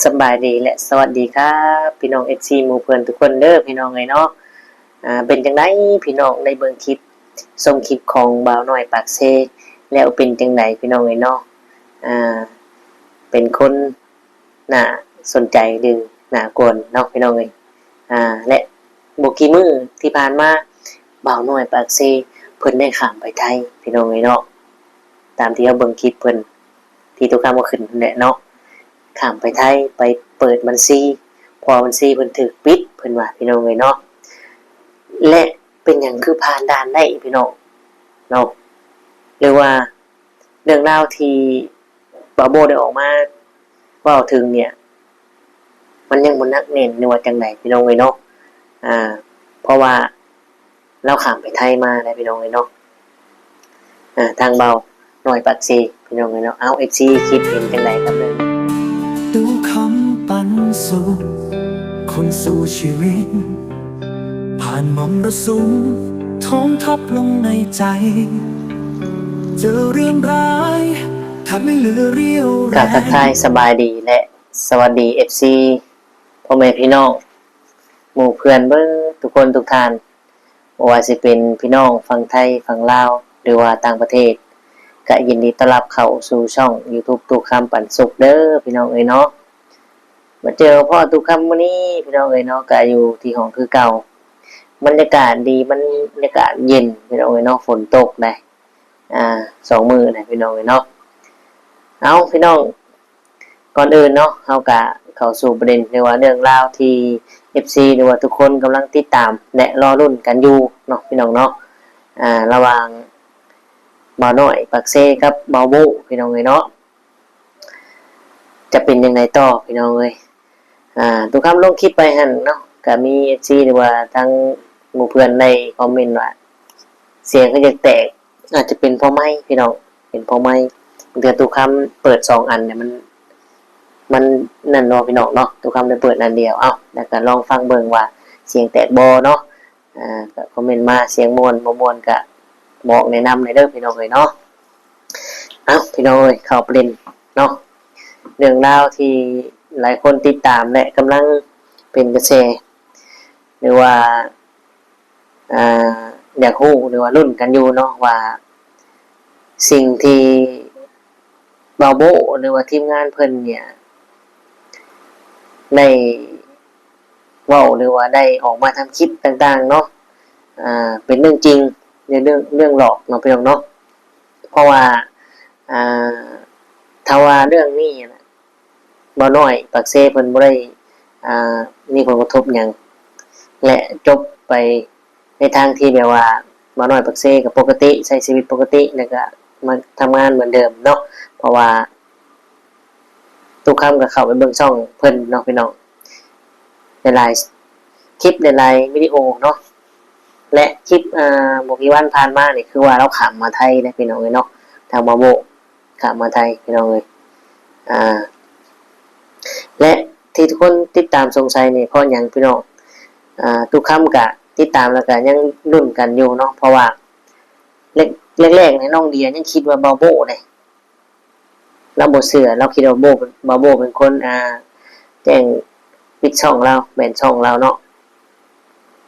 ສະບາຍດີ ແລະ ສະຫວັດດີຄັບ ພີ່ນ້ອງ ເອັຟຊີ ໝູ່ເພື່ອນທຸກຄົນເດີ ພີ່ນ້ອງເອີຍເນາະ. ອ່າ ເປັນຈັ່ງໃດ ພີ່ນ້ອງໄດ້ເບິ່ງຄລິບ ຊົມຄລິບຂອງບ່າວນ້ອຍປາກເຊແລ້ວ ເປັນຈັ່ງໃດ ພີ່ນ້ອງເອີຍເນາະ? ອ່າ ເປັນຄົນໜ້າສົນໃຈ ຫຼື ໜ້າກວນເນາະ ພີ່ນ້ອງເອີຍ. ອ່າ ແລະ ບໍ່ກີ່ມື້ທີ່ຜ່ານມາ ບ່າວນ້ອຍປາກເຊເພິ່ນໄດ້ຂ້າມໄປໄທ ພີ່ນ້ອງເອີຍເນາະ. ຕາມທີ່ເຮົາເບິ່ງຄລິບເພິ່ນ ທີ່ຕຸຄຳເອົາຂຶ້ນຫັ້ນແຫຼະເນາະ, ຂ້າມໄປໄທໄປເປີດບັນຊີ ເພາະວ່າບັນຊີເພິ່ນຖືກປິດ ເພິ່ນວ່າ ພີ່ນ້ອງເອີຍເນາະ. ແລະ ເປັນຫຍັງຄືຜ່ານດ່ານໄດ້ ພີ່ນ້ອງເນາະ? ຫຼືວ່າເລື່ອງລາວທີ່ບ່າວໂບ້ໄດ້ອອກມາເວົ້າເຖິງເນ່ຍ ມັນຍັງບໍ່ໜັກແໜ້ນ ຫຼືວ່າຈັ່ງໃດ ພີ່ນ້ອງເອີຍເນາະ. ອ່າ ເພາະວ່າ ລາວຂ້າມໄປໄທມາໄດ໋ ພີ່ນ້ອງເອີຍເນາະ. ອ່າ ທາງບ່າວນ້ອຍປາກເຊ ພີ່ນ້ອງເອີຍເນາະ. ເອົາ ເອັຟຊີ ຄິດເຫັນຈັ່ງໃດກັບເລື່ອງນີ້? ຕູ້ຄຳປັນສຸກ ຄົນສູ້ຊີວິດ ຜ່ານມໍລະສຸມ ທ້ອງທັບລົງໃນໃຈ ເຈີເລື່ອງຮ້າຍ ຖ້າໄມ່ເຫຼືອຣຽວແຮງ. ກາບທັກທາຍສະບາຍດີ ແລະ ສະຫວັດດີ ເອັຟຊີ ພໍ່ແມ່ພີ່ນ້ອງ ໝູ່ເພື່ອນເບິດທຸກຄົນທຸກທ່ານ. ບໍ່ວ່າຊິເປັນພີ່ນ້ອງຝັ່ງໄທ, ຝັ່ງລາວ ຫຼືວ່າຕ່າງປະເທດ, ກະຍິນດີຕ້ອນຮັບເຂົ້າສູ່ຊ່ອງຢູທູບ ຕູ້ຄຳປັນສຸກເດີ ພີ່ນ້ອງເອີຍເນາະ. ມາເຈີມາພໍ້ຕູ້ຄຳມື້ນີ້ ພີ່ນ້ອງເອີຍເນາະ, ກະຢູ່ທີ່ຫ້ອງຄືເກົ່າ. ບັນຍາກາດດີ, ບັນຍາກາດເຢັນ ພີ່ນ້ອງເອີຍເນາະ, ຝົນຕົກໄດ໋ ອ່າ ສອງມື້ນະ ພີ່ນ້ອງເອີຍເນາະ. ເອົາ ພີ່ນ້ອງ ກ່ອນອື່ນເນາະ ເຮົາກະເຂົ້າສູ່ປະເດັນ ຫຼືວ່າເລື່ອງລາວທີ່ ເອັຟຊີ ຫຼືວ່າທຸກຄົນກຳລັງຕິດຕາມ ແລະ ລໍລຸ້ນກັນຢູ່ເນາະ ພີ່ນ້ອງເນາະ. ອ່າ ລະຫວ່າງບ່າວນ້ອຍປາກເຊກັບບ່າວໂບ້ ພີ່ນ້ອງເອີຍເນາະ, ຈະເປັນຈັ່ງໃດຕໍ່ ພີ່ນ້ອງເອີຍ? ອ່າ ຕຸຄຳລົງຄລິບໄປຫັ້ນເນາະ ກະມີ ເອັຟຊີ ຫຼືວ່າທາງໝູ່ເພື່ອນໄດ້ຄອມເມັນວ່າ ສຽງຄືຈະແຕກ ອາດຈະເປັນເພາະໄມ ພີ່ນ້ອງ ເປັນເພາະໄມ. ບາງເທື່ອຕຸຄຳເປີດສອງອັນນີ້ ມັນ ມັນນັ້ນເນາະ ພີ່ນ້ອງເນາະ, ຕຸຄຳໄດ້ເປີດອັນດຽວ. ເອົ້າ ແລ້ວກໍລອງຟັງເບິ່ງວ່າສຽງແຕກບໍ່ເນາະ. ອ່າ ກໍຄອມເມັນມາ ສຽງມ່ວນບໍ່ມ່ວນກໍບອກແນະນຳແດ່ເດີ ພີ່ນ້ອງເອີຍເນາະ. ເອົ້າ ພີ່ນ້ອງເອີຍ ເຂົ້າປະເດັນເນາະ, ເລື່ອງລາວທີ່ຫຼາຍຄົນຕິດຕາມ ແລະ ກຳລັງເປັນກະແສ ຫຼືວ່າ ອ່າ ຢາກຮູ້ ຫຼືວ່າລຸ້ນກັນຢູ່ເນາະ ວ່າສິ່ງທີ່ບ່າວໂບ້ ຫຼືວ່າທີມງານເພິ່ນເນ່ຍ ໄດ້ເວົ້າ ຫຼືວ່າໄດ້ອອກມາທຳຄລິບຕ່າງໆເນາະ ອ່າ ເປັນເລື່ອງຈິງ ຫຼືເລື່ອງ ເລື່ອງຫຼອກເນາະ ພີ່ນ້ອງເນາະ. ເພາະວ່າ ອ່າ ຖ້າວ່າເລື່ອງນີ້ນະ ບ່າວນ້ອຍປາກເຊເພິ່ນບໍ່ໄດ້ ອ່າ ມີຜົນກະທົບຫຍັງ ແລະ ຈົບໄປໃນທາງທີ່ແບບວ່າ ບ່າວນ້ອຍປາກເຊກໍປົກກະຕິ ໃຊ້ຊີວິດປົກກະຕິ ແລ້ວກໍມາທຳງານເໝືອນເດີມເນາະ. ເພາະວ່າຕຸຄຳກໍເຂົ້າໄປເບິ່ງຊ່ອງເພິ່ນເນາະ ພີ່ນ້ອງ ຫຼາຍໆຄລິບ ຫຼາຍໆວິດີໂອເນາະ ແລະ ຄລິບ ອ່າ ບໍ່ກີ່ວັນຜ່ານມານີ້ ຄືວ່າລາວຂ້າມມາໄທເດ້ ພີ່ນ້ອງເອີຍເນາະ ທາງບ່າວໂບ້ ຂ້າມມາໄທ ພີ່ນ້ອງເອີຍ. ອ່າ ແລະ ທີ່ທຸກຄົນຕິດຕາມສົງໄສນີ້ເພາະຫຍັງ ພີ່ນ້ອງ? ອ່າ ຕຸຄຳກະຕິດຕາມ ແລ້ວກະຍັງລຸ້ນກັນຢູ່ເນາະ ເພາະວ່າແລກໆນີ້ ນ້ອງເດຍຍັງຄິດວ່າບ່າວໂບ້ເດ້ ລາວບໍ່ເຊື່ອ ລາວຄິດວ່າໂບ້ ບ່າວໂບ້ເປັນຄົນ ອ່າ ແຈ້ງປິດຊ່ອງລາວ ແບນຊ່ອງລາວເນາະ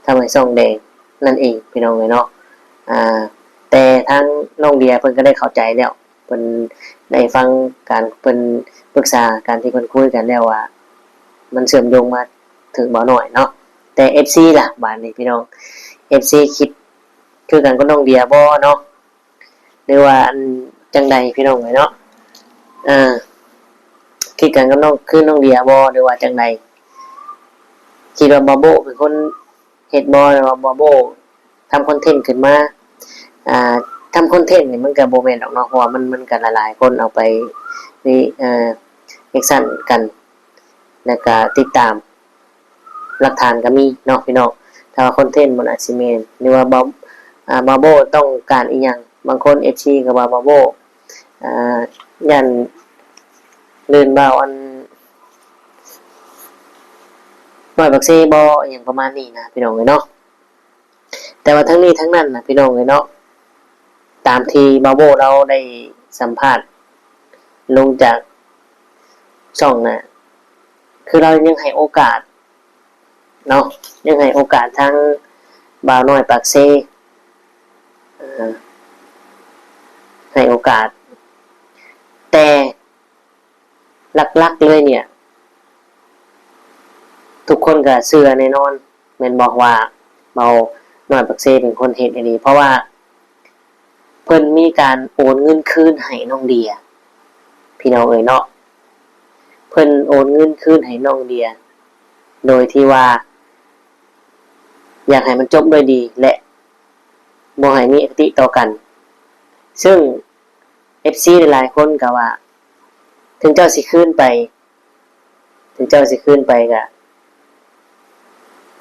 ທຳໃຫ້ຊ່ອງແດງນັ້ນເອງ ພີ່ນ້ອງເອີຍເນາະ. ອ່າ ແຕ່ທາງນ້ອງເດຍເພິ່ນກໍໄດ້ເຂົ້າໃຈແລ້ວ ເພິ່ນໄດ້ຟັງການເພິ່ນປຶກສາ ການທີ່ເພິ່ນຄຸຍກັນແລ້ວວ່າ ມັນເຊື່ອມໂຍງມາເຖິງບ່າວນ້ອຍເນາະ. ແຕ່ ເອັຟຊີ ລະ ບາດນີ້ ພີ່ນ້ອງ ເອັຟຊີ ຄິດຄືກັນກັບນ້ອງເດຍບໍ່ເນາະ ຫຼືວ່າ ອັນ ຈັ່ງໃດ ພີ່ນ້ອງເອີຍເນາະ? ເອີ ຄິດກັນກັບນ້ອງ ຄືນ້ອງເດຍບໍ່ ຫຼືວ່າຈັ່ງໃດ? ຄິດວ່າບ່າວໂບ້ເປັນຄົນເຮັດບໍ່ ຫຼືວ່າບ່າວໂບ້ທຳຄອນເທັນຂຶ້ນມາ? ອ່າ ທຳຄອນເທັນນີ້ມັນກໍບໍ່ແມ່ນດອກເນາະ ເພາະວ່າມັນ ມັນກໍຫຼາຍໆຄົນເອົາໄປ ເອີ ຣີແອັກຊັນກັນ ແລ້ວກໍຕິດຕາມ ຫຼັກຖານກໍມີເນາະ ພີ່ນ້ອງ. ຖ້າວ່າຄອນເທັນມັນອາດຊິແມ່ນ ຫຼືວ່າບ່າວ ອ່າ ບ່າວໂບ້ຕ້ອງການອີ່ຫຍັງ ບາງຄົນ ເອັຟຊີ ກໍວ່າບ່າວໂບ້ ອ່າ ຢ້ານລື່ນບ່າວ ອັນ ນ້ອຍປາກເຊບໍ່ ອີ່ຫຍັງປະມານນີ້ນະ ພີ່ນ້ອງເອີຍເນາະ. ແຕ່ວ່າທັງນີ້ທັງນັ້ນນະ ພີ່ນ້ອງເອີຍເນາະ ຕາມທີ່ບ່າວໂບ້ລາວໄດ້ສຳພາດລົງຈາກຊ່ອງນະ ຄືລາວຍັງໃຫ້ໂອກາດເນາະ ຍັງໃຫ້ໂອກາດທາງບ່າວນ້ອຍປາກເຊ ເອີ ໃຫ້ໂອກາດ ແຕ່ຫຼັກໆເລີຍເນ່ຍ ທຸກຄົນກໍເຊື່ອແນ່ນອນ ແມ່ນບໍ່ ວ່າບ່າວນ້ອຍປາກເຊເປັນຄົນເຮັດອີ່ຫຼີ ເພາະວ່າເພິ່ນມີການໂອນເງິນຄືນໃຫ້ນ້ອງເດຍ ພີ່ນ້ອງເອີຍເນາະ ເພິ່ນໂອນເງິນຄືນໃຫ້ນ້ອງເດຍ ໂດຍທີ່ວ່າ ຢາກໃຫ້ມັນຈົບດ້ວຍດີ ແລະ ບໍ່ໃຫ້ມີອະຄະຕິຕໍ່ກັນ ເຊິ່ງ ເອັຟຊີ ຫຼາຍໆຄົນກໍວ່າ ເຖິງເຈົ້າຊິຄືນໄປ ເຖິງເຈົ້າຊິຄືນໄປກໍ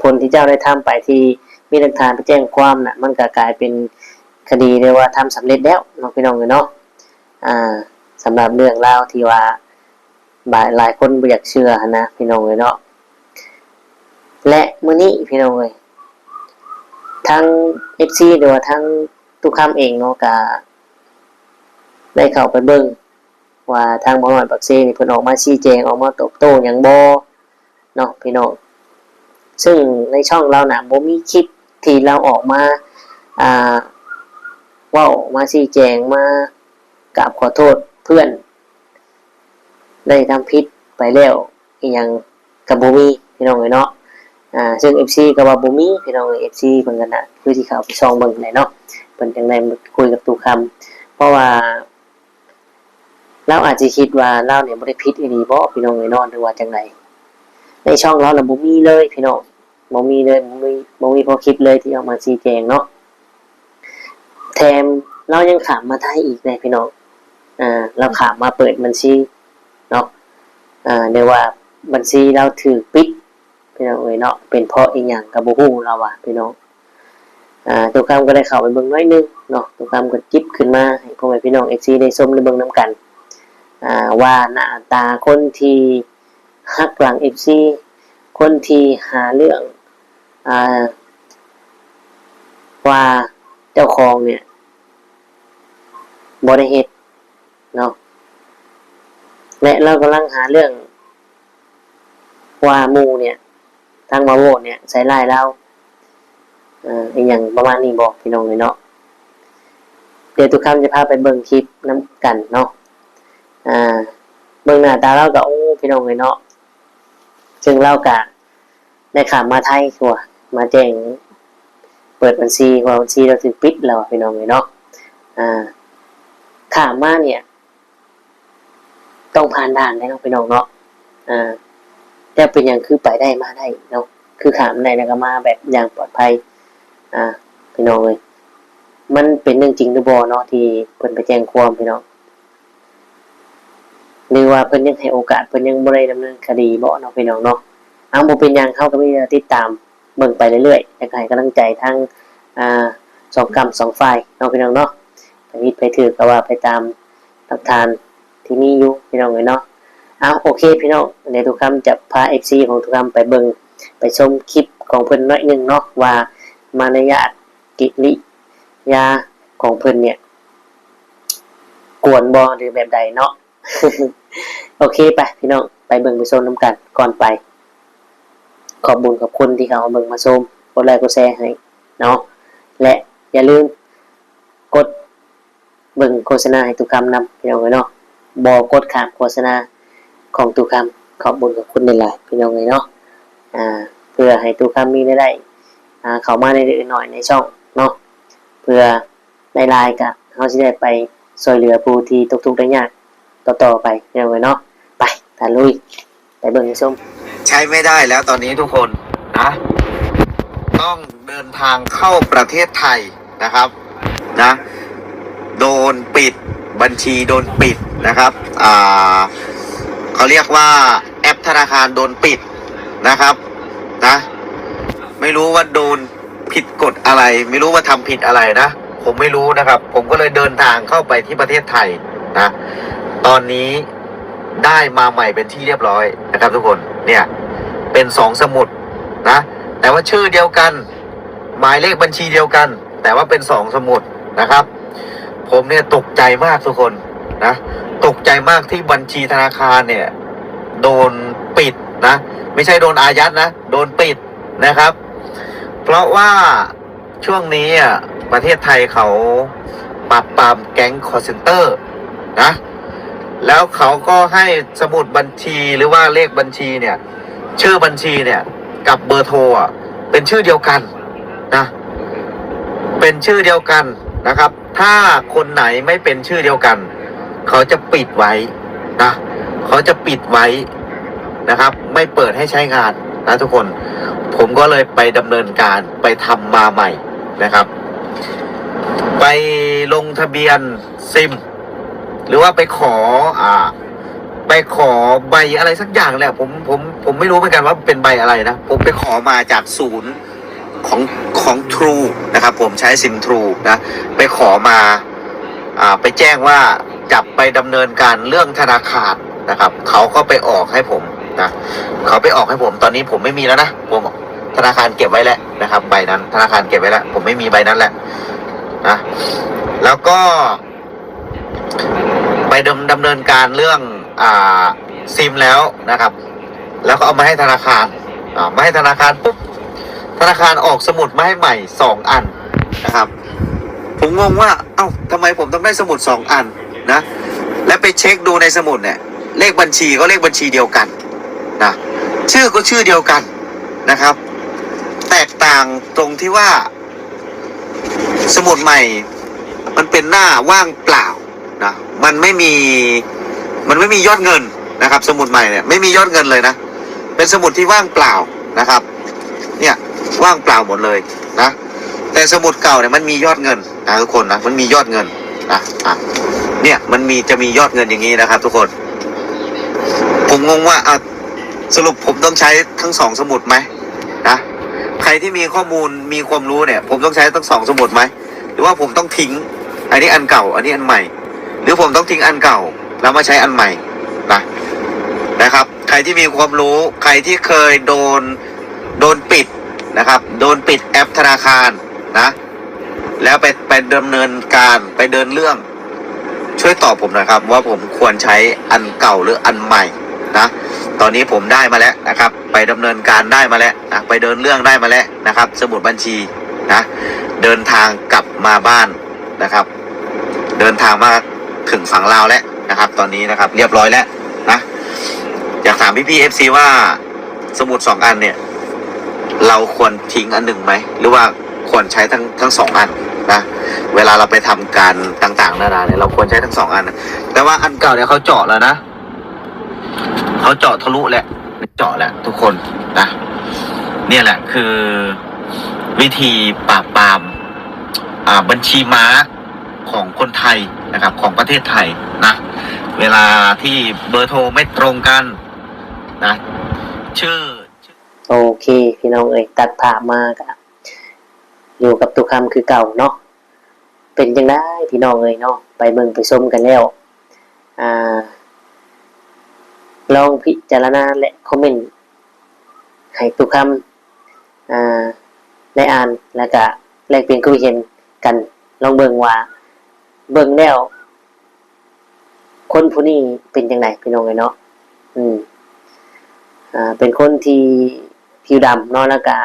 ຜົນທີ່ເຈົ້າໄດ້ທຳໄປທີ່ມີຫຼັກຖານໄປແຈ້ງຄວາມນະ ມັນກໍກາຍເປັນຄະດີ ຫຼືວ່າທຳສຳເລັດແລ້ວເນາະ ພີ່ນ້ອງເອີຍເນາະ ອ່າ ສຳລັບເລື່ອງລາວທີ່ວ່າ ຫຼາຍ ຫຼາຍຄົນບໍ່ຢາກເຊື່ອຫັ້ນນະ ພີ່ນ້ອງເອີຍເນາະ ແລະ ມື້ນີ້ ພີ່ນ້ອງເອີຍ ທາງ ເອັຟຊີ ຫຼືວ່າທາງຕຸຄຳເອງເນາະ ກະໄດ້ເຂົ້າໄປເບິ່ງວ່າທາງບ່າວນ້ອຍປາກເຊນີ້ ເພິ່ນອອກມາຊີ້ແຈງ ອອກມາຕອບໂຕ້ຫຍັງບໍ່ເນາະ ພີ່ນ້ອງ ເຊິ່ງໃນຊ່ອງລາວນະ ບໍ່ມີຄລິບທີ່ລາວອອກມາ ອ່າ ເວົ້າ ມາຊີ້ແຈງ ມາກາບຂໍໂທດເພື່ອນ ໄດ້ທຳຜິດໄປແລ້ວອີ່ຫຍັງກໍບໍ່ມີ ພີ່ນ້ອງເອີຍເນາະ ອ່າ ເຊິ່ງ ເອັຟຊີ ກໍວ່າບໍ່ມີ ພີ່ນ້ອງເອີຍ ເອັຟຊີ ເພິ່ນກໍນະ ຄືຊິເຂົ້າໄປສ່ອງເບິ່ງແຫຼະເນາະ ເພິ່ນຈັ່ງໄດ້ມາຄຸຍກັບຕຸຄຳ ເພາະວ່າລາວອາດຊິຄິດວ່າລາວນີ້ບໍ່ໄດ້ຜິດອີ່ຫຼີບໍ ພີ່ນ້ອງເອີຍເນາະ ຫຼືວ່າຈັ່ງໃດ ໃນຊ່ອງລາວລະບໍ່ມີເລີຍ ພີ່ນ້ອງ ບໍ່ມີເລີຍ ບໍ່ມີ ບໍ່ມີພໍຄລິບເລີຍທີ່ອອກມາຊີ້ແຈງເນາະ ແຖມລາວຍັງຂ້າມມາໄທອີກເດ້ ພີ່ນ້ອງ ອ່າ ລາວຂ້າມມາເປີດບັນຊີເນາະ ອ່າ ເອີ້ນວ່າບັນຊີລາວຖືກປິດ ພີ່ນ້ອງເອີຍເນາະ ເປັນເພາະອີ່ຫຍັງກໍບໍ່ຮູ້ ລາວວ່າ ພີ່ນ້ອງ ອ່າ ຕຸຄຳກໍໄດ້ເຂົ້າໄປເບິ່ງໜ້ອຍໜຶ່ງເນາະ ຕຸຄຳກໍຈິບຂຶ້ນມາໃຫ້ພໍ່ແມ່ພີ່ນ້ອງ ເອັຟຊີ ໄດ້ຊົມໄດ້ເບິ່ງນຳກັນ ອ່າ ວ່າໜ້າຕາຄົນທີ່ ຫັກຫຼັງ ເອັຟຊີ ຄົນທີ່ຫາເລື່ອງ ອ່າ ວ່າເຈົ້າຂອງເນ່ຍບໍ່ໄດ້ເຮັດເນາະ ແລະ ລາວກຳລັງຫາເລື່ອງວ່າໝູ່ເນ່ຍ ທາງມາໂຫວດເນ່ຍໃສ່ຮ້າຍລາວ ເອີ ອີ່ຫຍັງປະມານນີ້ບໍ ພີ່ນ້ອງເອີຍເນາະ ດຽວຕຸຄຳຈະພາໄປເບິ່ງຄລິບນຳກັນເນາະ ອ່າ ເບິ່ງໜ້າຕາລາວກໍ ໂອ້ ພີ່ນ້ອງເອີຍເນາະ ເຊິ່ງລາວກະໄດ້ຂ້າມມາໄທທົ່ວ ມາແຈ້ງເປີດບັນຊີ ເພາະວ່າບັນຊີລາວຖືກປິດແລ້ວ ພີ່ນ້ອງເອີຍເນາະ ອ່າ ຂ້າມມາເນ່ຍ ຕ້ອງຜ່ານດ່ານແຫຼະເນາະ ພີ່ນ້ອງເນາະ ອ່າ ແລ້ວເປັນຫຍັງຄືໄປໄດ້ມາໄດ້ເນາະ ຄືຂ້າມໄດ້ ແລ້ວກໍມາແບບຢ່າງປອດໄພ ອ່າ ພີ່ນ້ອງເອີຍ ມັນເປັນເລື່ອງຈິງຫຼືບໍ່ເນາະ ທີ່ເພິ່ນໄປແຈ້ງຄວາມ ພີ່ນ້ອງ ຫຼືວ່າເພິ່ນຍັງໃຫ້ໂອກາດ ເພິ່ນຍັງບໍ່ໄດ້ດຳເນີນຄະດີບໍເນາະ ພີ່ນ້ອງເນາະ ເອົາ ບໍ່ເປັນຫຍັງ ເຮົາກໍມີແຕ່ຕິດຕາມເບິ່ງໄປເລື້ອຍໆ ແລ້ວກໍໃຫ້ກຳລັງໃຈທັງ ອ່າ ສອງກ້ຳສອງຝ່າຍເນາະ ພີ່ນ້ອງເນາະ ໃຜຜິດໃຜຖືກກໍວ່າໄປຕາມຫຼັກຖານທີ່ມີຢູ່ ພີ່ນ້ອງເອີຍເນາະ ເອົາ ໂອເຄ ພີ່ນ້ອງ ດຽວຕຸຄຳຈະພາ ເອັຟຊີ ຂອງຕຸຄຳໄປເບິ່ງ ໄປຊົມຄລິບຂອງເພິ່ນໜ້ອຍໜຶ່ງເນາະ ວ່າມານະຍາດ ກິລິຍາຂອງເພິ່ນເນ່ຍ ກວນບໍ່ ຫຼືແບບໃດເນາະ ໂອເຄ ໄປ ພີ່ນ້ອງ ໄປເບິ່ງໄປຊົມນຳກັນ ກ່ອນໄປ ຂອບບຸນຂອບຄຸນທີ່ເຂົ້າມາເບິ່ງມາຊົມ ກົດໄລກົດແຊໃຫ້ເນາະ ແລະ ຢ່າລືມກົດ ເບິ່ງໂຄສະນາໃຫ້ຕຸຄຳນຳ ພີ່ນ້ອງເອີຍເນາະ ບໍ່ກົດຂ້າມໂຄສະນາຂອງຕຸຄຳ ຂອບບຸນຂອບຄຸນຫຼາຍໆ ພີ່ນ້ອງເອີຍເນາະ ອ່າ ເພື່ອໃຫ້ຕຸຄຳມີລາຍໄດ້ ອ່າ ເຂົ້າມາເລັກໆນ້ອຍໆໃນຊ່ອງເນາະ ເພື່ອຫຼາຍໆກະເຮົາຊິໄດ້ໄປຊ່ວຍເຫຼືອຜູ້ທີ່ຕົກທຸກໄດ້ຍາກຕໍ່ໆໄປ ພີ່ນ້ອງເອີຍເນາະ ໄປ ຕາລຸຍ ໄປເບິ່ງໄປຊົມ ໃຊ້ไม่ได้แล้วตอนนี้ทุกคนนะ ต้องเดินทางเข้าประเทศไทยนะครับนะ โดนปิด บัญชีโดนปิดนะครับ อ่า เขาเรียกว่าแอปธนาคารโดนปิดนะครับนะ ไม่รู้ว่าโดนผิดกฎอะไร ไม่รู้ว่าทำผิดอะไรนะ ผมไม่รู้นะครับ ผมก็เลยเดินทางเข้าไปที่ประเทศไทยนะ ตอนนี้ได้มาใหม่เป็นที่เรียบร้อยนะครับทุกคน เนี่ย เป็นสองสมุดนะ แต่ว่าชื่อเดียวกัน หมายเลขบัญชีเดียวกัน แต่ว่าเป็นสองสมุดนะครับ ผมเนี่ยตกใจมากทุกคนนะ ตกใจมากที่บัญชีธนาคารเนี่ย โดนปิดนะ ไม่ใช่โดนอายัดนะ โดนปิดนะครับ เพราะว่าช่วงนี้อะ ประเทศไทยเขาปราบปรามแก๊งคอลเซ็นเตอร์นะ แล้วเขาก็ให้สมุดบัญชีหรือว่าเลขบัญชีเนี่ย ชื่อบัญชีเนี่ย กับเบอร์โทรอะ เป็นชื่อเดียวกันนะ เป็นชื่อเดียวกันนะครับ ถ้าคนไหนไม่เป็นชื่อเดียวกัน เขาจะปิดไว้นะ เขาจะปิดไว้นะครับ ไม่เปิดให้ใช้งานนะทุกคน ผมก็เลยไปดำเนินการ ไปทำมาใหม่นะครับ ไปลงทะเบียนซิม หรือว่าไปขอ อ่า ไปขอใบอะไรสักอย่างแหละ ผม ผม ผมไม่รู้เหมือนกันว่าเป็นใบอะไรนะ ผมไปขอมาจากศูนย์ของ ของ True นะครับ ผมใช้ซิม True นะ ไปขอมา อ่า ไปแจ้งว่าจะไปดำเนินการเรื่องธนาคารนะครับ เขาก็ไปออกให้ผมนะ เขาไปออกให้ผม ตอนนี้ผมไม่มีแล้วนะ ผม ธนาคารเก็บไว้แล้วนะครับ ใบนั้น ธนาคารเก็บไว้แล้ว ผมไม่มีใบนั้นแล้วนะ แล้วก็ ไปดำ ดำเนินการเรื่อง อ่า ซิมแล้วนะครับ แล้วก็เอามาให้ธนาคาร อ่า มาให้ธนาคารปุ๊บ ธนาคารออกสมุดมาให้ใหม่สองอันนะครับ ผมงงว่า เอ้า ทำไมผมต้องได้สมุดสองอันนะ และไปเช็คดูในสมุดเนี่ย เลขบัญชีก็เลขบัญชีเดียวกันนะ ชื่อก็ชื่อเดียวกันนะครับ แตกต่างตรงที่ว่า สมุดใหม่มันเป็นหน้าว่างเปล่านะ มันไม่มี มันไม่มียอดเงินนะครับ สมุดใหม่เนี่ยไม่มียอดเงินเลยนะ เป็นสมุดที่ว่างเปล่านะครับ เนี่ย ว่างเปล่าหมดเลยนะ แต่สมุดเก่าเนี่ยมันมียอดเงินนะทุกคนนะ มันมียอดเงินนะ อ่ะ เนี่ย มันมี จะมียอดเงินอย่างนี้นะครับทุกคน ผมงงว่า อ่ะ สรุปผมต้องใช้ทั้งสองสมุดไหมนะ ใครที่มีข้อมูล มีความรู้เนี่ย ผมต้องใช้ทั้งสองสมุดไหม หรือว่าผมต้องทิ้ง อันนี้อันเก่า อันนี้อันใหม่ หรือผมต้องทิ้งอันเก่า แล้วมาใช้อันใหม่นะ นะครับ ใครที่มีความรู้ ใครที่เคยโดน โดนปิดนะครับ โดนปิดแอปธนาคารนะ แล้วไป ไปดำเนินการ ไปเดินเรื่อง ช่วยตอบผมหน่อยครับ ว่าผมควรใช้อันเก่าหรืออันใหม่นะ ตอนนี้ผมได้มาแล้วนะครับ ไปดำเนินการได้มาแล้วนะ ไปเดินเรื่องได้มาแล้วนะครับ สมุดบัญชีนะ เดินทางกลับมาบ้านนะครับ เดินทางมาถึงฝั่งลาวแล้วนะครับ ตอนนี้นะครับ เรียบร้อยแล้วนะ อยากถามพี่ๆ เอฟซี ว่า สมุดสองอันเนี่ย เราควรทิ้งอันหนึ่งไหม หรือว่าควรใช้ทั้ง ทั้งสองอันนะ เวลาเราไปทำการต่างๆ นานาเนี่ย เราควรใช้ทั้งสองอันนะ แต่ว่าอันเก่าเนี่ยเขาเจาะแล้วนะ เขาเจาะทะลุแหละ เจาะแหละทุกคนนะ เนี่ยแหละคือวิธีปราบปราม อ่า บัญชีม้าของคนไทยนะครับ ของประเทศไทยนะ เวลาที่เบอร์โทรไม่ตรงกันนะ ชื่อ โอเค พี่น้องเอ้ย ตัดภาพมาก็อยู่กับตุคำคือเก่าเนาะ เป็นจั่งใด๋พี่น้องเอ้ยเนาะ ไปเบิ่งไปชมกันแล้ว อ่า ลองพิจารณาและคอมเมนต์ให้ตุคำ อ่า ได้อ่าน แล้วก็แลกเปลี่ยนความคิดเห็นกัน ลองเบิ่งว่า เบิ่งแล้ว คนผู้นี้เป็นจั่งใด๋พี่น้องเอ้ยเนาะ อืม อ่า เป็นคนที่ผิวดำเนาะ แล้วก็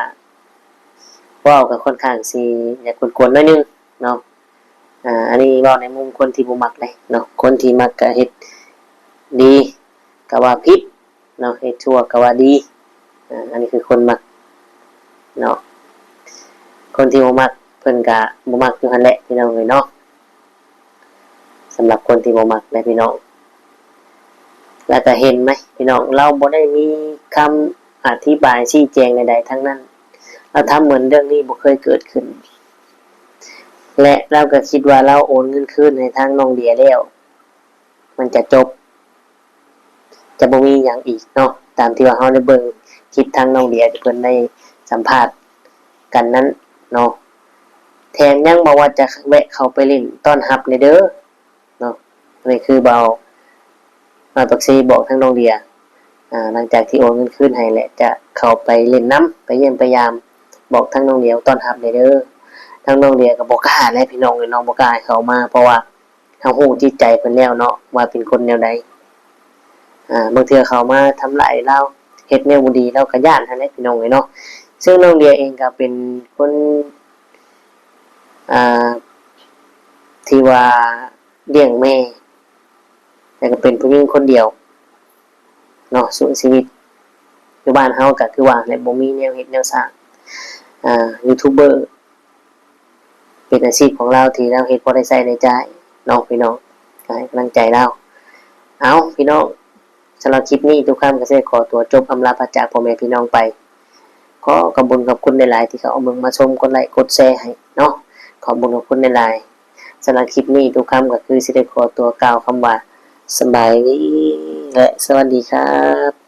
เว้าก็ค่อนข้างสิอยากกวนๆ หน่อยหนึ่งเนาะ อ่า อันนี้เว้าในมุมคนที่บ่มักเด้เนาะ คนที่มักก็เฮ็ดดีก็ว่าผิด เนาะ เฮ็ดชั่วก็ว่าดี อ่า อันนี้คือคนมักเนาะ คนที่บ่มักเพิ่นก็บ่มักอยู่หั่นแหละพี่น้องเอ้ยเนาะ สำหรับคนที่บ่มักนะพี่น้อง แล้วก็เห็นไหมพี่น้อง ลาวบ่ได้มีคำอธิบายชี้แจงใดๆ ทั้งนั้น ลาวทำเหมือนเรื่องนี้บ่เคยเกิดขึ้น และลาวก็คิดว่าลาวโอนเงินคืนให้ทางน้องเดียแล้ว มันจะจบ จะบ่มีหยังอีกเนาะ ตามที่ว่าเราได้เบิ่งคลิปทางน้องเดียที่เพิ่นได้สัมภาษณ์กันนั้นเนาะ แถมยังบอกว่าจะแวะเข้าไปเล่นต้อนรับแหน่เด้อเนาะ นี่คือบ่าวน้อยปากเซบอกทางน้องเดีย อ่า หลังจากที่โอนเงินคืนให้แล้ว จะเข้าไปเล่นนำ ไปเยี่ยมไปยาม บอกทางน้องเดียต้อนรับแหน่เด้อ ทางน้องเดียก็บ่กล้าแหละพี่น้องเอ้ยเนาะ บ่กล้าให้เข้ามา เพราะว่า เฮาฮู้จิตใจเพิ่นแล้วเนาะ ว่าเป็นคนแนวใด ອ່າ ບາງເທື່ອເຂົາມາທຳລາຍລາວ ເຮັດແນວບໍ່ດີ ລາວກໍຢ້ານຫັ້ນແຫຼະ ພີ່ນ້ອງເອີຍເນາະ. ເຊິ່ງນ້ອງເດຍເອງກໍເປັນຄົນ ອ່າ ທີ່ວ່າລ້ຽງແມ່ ແລ້ວກໍເປັນຜູ້ຍິງຄົນດຽວເນາະ ສູ້ຊີວິດ. ຢູ່ບ້ານເຮົາກໍຄືວ່າແຫຼະ ບໍ່ມີແນວເຮັດແນວສ້າງ. ອ່າ ຢູທູບເບີ ເປັນອາຊີບຂອງລາວທີ່ລາວເຮັດພໍໄດ້ໃຊ້ໄດ້ຈ່າຍເນາະ ພີ່ນ້ອງ ກໍໃຫ້ກຳລັງໃຈລາວ. ເອົາ ພີ່ນ້ອງ ສຳລັບຄລິບນີ້ ຕຸຄຳກໍຊິໄດ້ຂໍຕົວຈົບອຳລາພາຈາກພໍ່ແມ່ພີ່ນ້ອງໄປ. ຂໍຂອບບຸນຂອບຄຸນຫຼາຍໆ ທີ່ເຂົ້າມາເບິ່ງມາຊົມ ກົດໄລກົດແຊໃຫ້ເນາະ. ຂອບບຸນຂອບຄຸນຫຼາຍໆ. ສຳລັບຄລິບນີ້ ຕຸຄຳກໍຄືຊິໄດ້ຂໍຕົວກ່າວຄຳວ່າ ສະບາຍດີ ແລະ ສະຫວັດດີຄັບ.